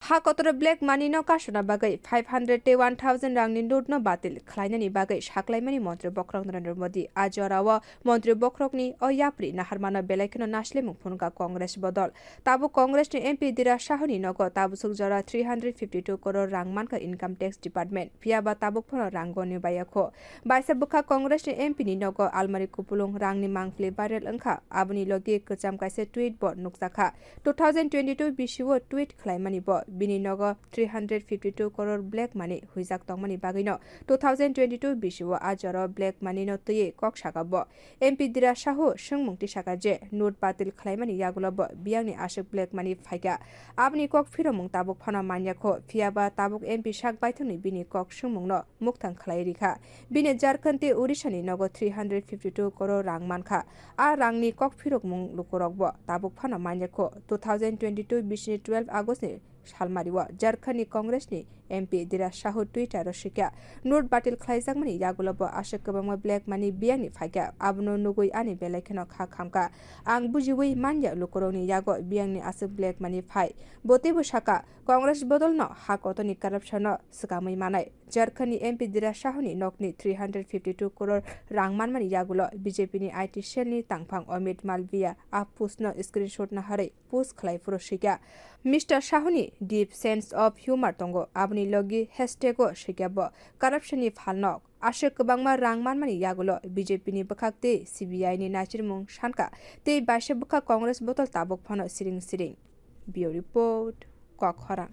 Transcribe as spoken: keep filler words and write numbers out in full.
Ha kotoro black money no kasuna bagwi five hundred tei one thousand rangni note no batil khlainani bagwi saklaimani Montri Bokhorok Narendra Modi. A jorao Montri Bokhorokni o yapri naharmano belai kheno naslemung phunukha Congress bodol. Tabuk Congress ni M P Dira Sahuni nogo tabusuk jora three hundred fifty two crore rang mankha Income Tax Department. Phiya ba tabuk phano rang goni baya kho. Baisa bwkha Congress ni M P ni nogo almari kupulung rangni mangpili viral wngkha. Aboni logi kwcham kaisa tweet bo nukjakha. Two thousand twenty-two bisio tweet khlaimani bo bini nogo three hundred fifty two crore black money huijak tongmani bagwino two thousand twenty-two bisio a jora black money no twiwi kok saka bo. M P Dira Sahu swngmung tisaka je note batil khlaimani yagulo bo biyangni aswk black money phaikha. Aboni kok phiromung tabuk phano manya kho, phiya ba tabuk M P sak baithangni bini kok swngmung no mukthang khlai rikha. Bini Jharkhand tei Odisha ni nogo three hundred fifty two crore rang mankha. A rangni kok phirokmung lukurok bo tabuk phano manya kho. Two thousand twenty-two bisini twelve August ni salmari o Jharkhand ni Congress ni M P Dira Sahu Twitter o swikha, note batil khlaijakmani yagulo bo aswk kwbangma black money biyangni phaikha, abono nugwi ani belai kheno kha khamkha. Ang bujiwi manya lukurokni yago biyangni aswk black money phai. Bo teibo saka, Congress bodolno ha kotorni corruption no swkamwi manai. Jharkhand ni M P Dira Sahu ni nokni three hundred fifty two crore rang manmani yagulo B J P ni I T cell ni tangphang Amit Malviya a post no screenshot naharwi post khlai phuru swikha, Mister Sahu ni deep sense of humor tongo, aboni logi hashtag o swikha bo corruption ni phalnok. Aswk kwbangma rang manmani yagulo B J P ni bwkhak tei C B I ni naichirmung sankha tei baisa bwkha Congress bodol tabuk phano siring siring. Bureau Report, Kokhorang.